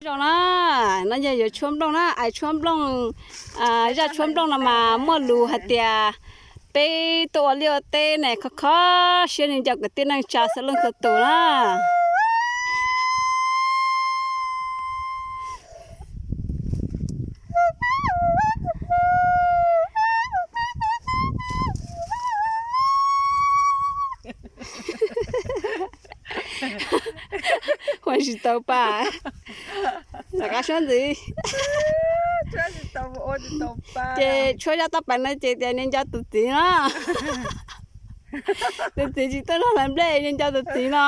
Zoo na, no yog yuav tshuab nplooj na, ais tshuab nplooj, zaj tshuab nplooj no mas muaj lus hais tias peb tuaj ua liaj ua teb ne, kho kho siab nco kwv tij neej tsa txhua leej txhua tus na. Ua tsis tau pa, rov qab suab ntxiv. Ces tshuab zaj toj pais no ces tias niag nco tus txiv no. Tus txiv tsis tuaj noj hlais nplej, niag nco tus txiv no.